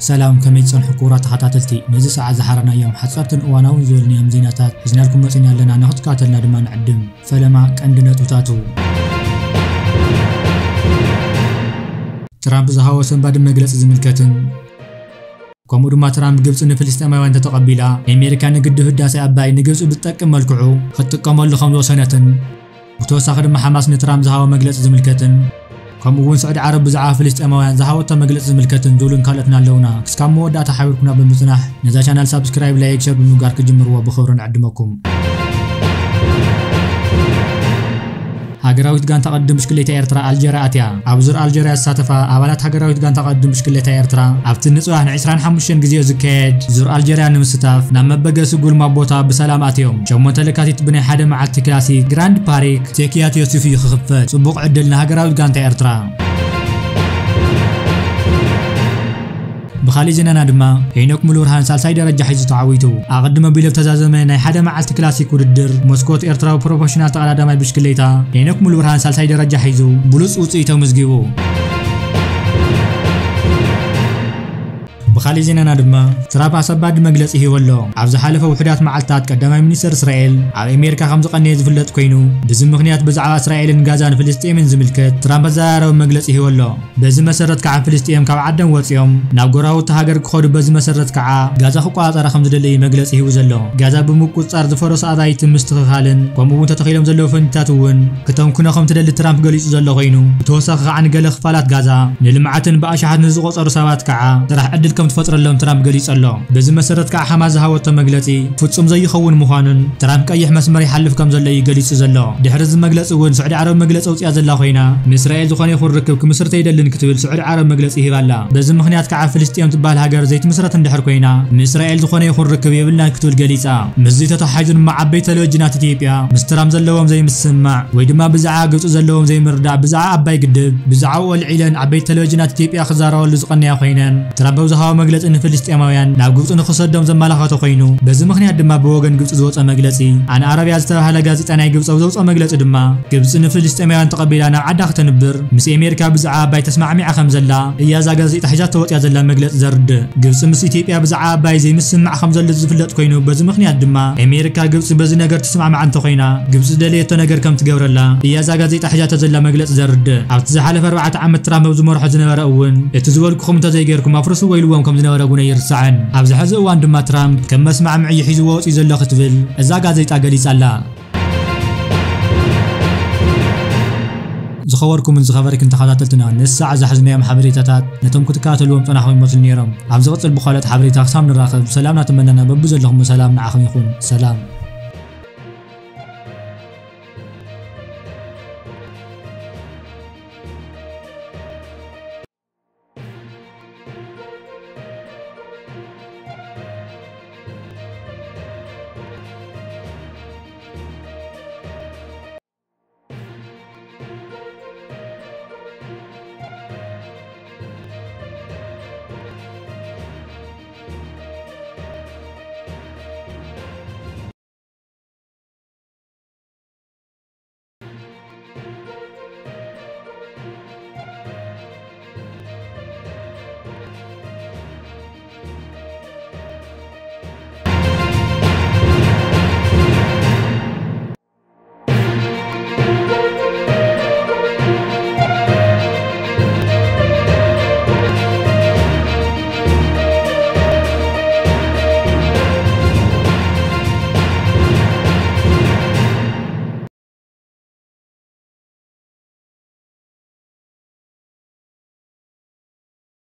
ሰላም፣ ከመይ ትጸንሑ ክቡራት ተኸታተልቲ? ነዚ ሰዓት ዝሓረናዮም ሓጸርትን እዋናውን ዝበልናዮም ዜናታት ሒዝናልኩም መጺና ኣለና። ንኽትከታተልና ድማ ንዕድም። ፈለማ ቀንዲ ነጥብታቱ። ትራምፕ ዝሃቦ ሰንባዲ መግለጺ ዝምልከትን፣ ከምኡ ድማ ትራምፕ ግብጺ ንፍልስጤማውያን ተተቐቢላ፣ ኣሜሪካ ንግድብ ህዳሴ ኣባይ ንግብጺ ብዝጠቅም መልክዑ ክትጥቀመሉ ከም ዝወሰነትን፣ ብተወሳኺ ድማ ሓማስ ንትራምፕ ዝሃቦ መግለጺ ዝምልከትን፣ ከምኡ እውን ስዑዲ ዓረብ ብዛዕባ ፍልስጤማውያን ዝሃበቶ መግለጺ ዝምልከትን ዝብሉን ካልኦትን ኣለውና። ክስካብ መወዳእታ ሓቢርኩና ብምጽናሕ ነዛ ቻናል ሳብስክራይብ፣ ላይክ፣ ሸር ብምግባር ክጅምርዎ ብኽብሪ ንዕድመኩም። ሃገራዊት ጋንታ ቅድድም ብሽክሌታ ኤርትራ ኣልጀርያ ኣትያ። ኣብ ዙር ኣልጀርያ ዝሳተፋ ኣባላት ሃገራዊት ጋንታ ቅድድም ብሽክሌታ ኤርትራ ኣብቲ ንጽባሕ ን ዕስራን ሓሙሽተን ግዜኡ ዝካየድ ዙር ኣልጀርያ ንምስታፍ ናብ መበገሲ ጉልማ ቦታ ብሰላም ኣትዮም። ሸሞንተ ለካቲት ብናይ ሓደ መዓልቲ ክላሲክ ግራንድ ፓሪክ ቴክያት ዮሱፍ እዩ ክኽፈት። ጽቡቕ ዕድል ንሃገራዊት ጋንታ ኤርትራ። ብኻሊእ ዜናና ድማ ሄኖክ ሙሉብርሃን ሳልሳይ ደረጃ ሒዙ ተዓዊቱ። ኣቐድም ኣቢሉ ኣብ ተዛዘመ ናይ ሓደ መዓልቲ ክላሲክ ውድድር መስኮት ኤርትራዊ ፕሮፌሽናል ተቐዳዳማይ ብሽክሌታ ሄኖክ ሙሉብርሃን ሳልሳይ ደረጃ ሒዙ ብሉጽ ውጽኢት ኣመዝጊቡ። ብኻሊእ ዜናና ድማ ትራምፕ ኣሰባዲ መግለጺ ሂቡ ኣሎ። ኣብ ዝሓለፈ ውሑዳት መዓልታት ቀዳማይ ሚኒስተር እስራኤል ኣብ ኣሜሪካ ከም ዝቐነየ ዝፍለጥ ኮይኑ፣ ብዚ ምኽንያት ብዛዕባ እስራኤልን ጋዛን ፍልስጤምን ዝምልከት ትራምፕ ኣዘራራቢ መግለጺ ሂቡ ኣሎ። በዚ መሰረት ከዓ ፍልስጤም ካብ ዓዶም ወፂኦም ናብ ጎረባብቲ ሃገር ክኸዱ፣ በዚ መሰረት ከዓ ጋዛ ክቆፃፀራ ከም ዝደሊ እዩ መግለፂ ሂቡ ዘሎ። ጋዛ ብምቁፅፃር ዝፈረሱ ኣባይቲ ምስትኽኻልን ከምኡ እውን ተተኺሎም ዘለዉ ፈንጅታት እውን ክተምክኖ ከም ትደሊ ትራምፕ ገሊፁ ዘሎ ኮይኑ፣ ብተወሳኺ ከዓ ንገለ ክፋላት ጋዛ ንልምዓትን ብኣሽሓት ንዝቆፀሩ ሰባት ከዓ ስራሕ ዕድል ከም ትፈጥረሎም ትራምፕ ገሊፁ ኣሎ። በዚ መሰረት ከዓ ሓማስ ዝሃበቶ መግለፂ ፍጹም ዘይኸውን ምዃኑን ትራምፕ ቀይሕ መስመር ይሓልፍ ከም ዘሎ እዩ ገሊጹ ዘሎ። ድሕሪ እዚ መግለጺ እውን ስዑዲ ዓረብ መግለጺ ኣውጺኣ ዘላ ኮይና፣ ምስ እስራኤል ዝኾነ ይኹን ርክብ ክምስርት ኣይደልን ክትብል ስዑዲ ዓረብ መግለጺ ሂባ ኣላ። በዚ ምኽንያት ከዓ ፍልስጤም ትበሃል ሃገር ዘይትምስረት እንድሕር ኮይና፣ ምስ እስራኤል ዝኾነ ይኹን ርክብ የብልናን ክትብል ገሊጻ። ምስዚ ተተሓሒዙ ድማ ዓበይቲ ቴሌቪዥናት ኢትዮጵያ ምስ ትራምፕ ዘለዎም ዘይምስምማዕ ወይ ድማ ብዛዕባ ግብጺ ዘለዎም ዘይምርዳእ ብዛዕባ ኣባይ ግድብ ብዛዕባኡ ኣልዒለን ዓበይቲ ቴሌቪዥናት ኢትዮጵያ ክዛረባሉ ዝቐነያ ኮይነን፣ ትራምፕ ኣብ ዝሃቦ መግለጺ ንፍልስጤማውያን ናብ ግብጺ ንኽሰዶም ዘመላኸተ ኮይኑ፣ በዚ ምኽንያት ድማ ብወገን ግብጺ ዝወጸ መግለጺ፣ ኣን ኣረብያ ዝተባህለ ጋዜጣ ናይ ግብጺ ኣብ ዘውጸኦ መግለጺ ድማ፣ ግብጺ ንፍልስጤማውያን ተቐቢላ ናብ ዓዳ ክተንብር ምስ ኣሜሪካ ብዛዕባ ኣባይ ተስማዕሚዓ ከም ዘላ እያ እዛ ጋዜጣ ሒዛቶ ወጺኣ ዘላ መግለጺ ዘርድእ። ግብጺ ምስ ኢትዮጵያ ብዛዕባ ኣባይ ዘይምስምማዕ ከም ዘሎ ዝፍለጥ ኮይኑ፣ በዚ ምኽንያት ድማ ኣሜሪካ ግብጺ በዚ ነገር ትስማዕማዕ እንተኾይና፣ ግብጺ ዝደለየቶ ነገር ከም ትገብረላ እያ እዛ ጋዜጣ ሒዛቶ ዘላ መግለጺ ዘርድእ። ኣብቲ ዝሓለፈ ኣርባዕተ ዓመት ትራምፕ ኣብ ዝመርሖ ዝነበረ እውን፣ እቲ ዝበልኩኹም እንተዘይገይርኩም ኣፍርስዎ ኢልዎም ከም ዝነበረ እውን ኣይርሳዕን። ኣብዚ ሕዚ እዋን ድማ ትራምፕ ከም መስማዕምዒ እዩ ሒዝዎ ወፂኡ ዘሎ ክትብል እዛ ጋዜጣ ገሊጻ ኣላ። ዝኸበርኩምን ዝኸበርክን ተኸታተልትና፣ ንሳዕ ዝሓዝናዮም ሓበሬታታት ነቶም ክትከታተልዎም ጸናሕኩም ይመስሉ ነይሮም። ኣብ ዝቕጽል ብኻልኦት ሓበሬታ ክሳብ ንራኸብ፣ ሰላም እናተመነና በብዘለኹም ሰላም ንዓኹም ይኹን። ሰላም።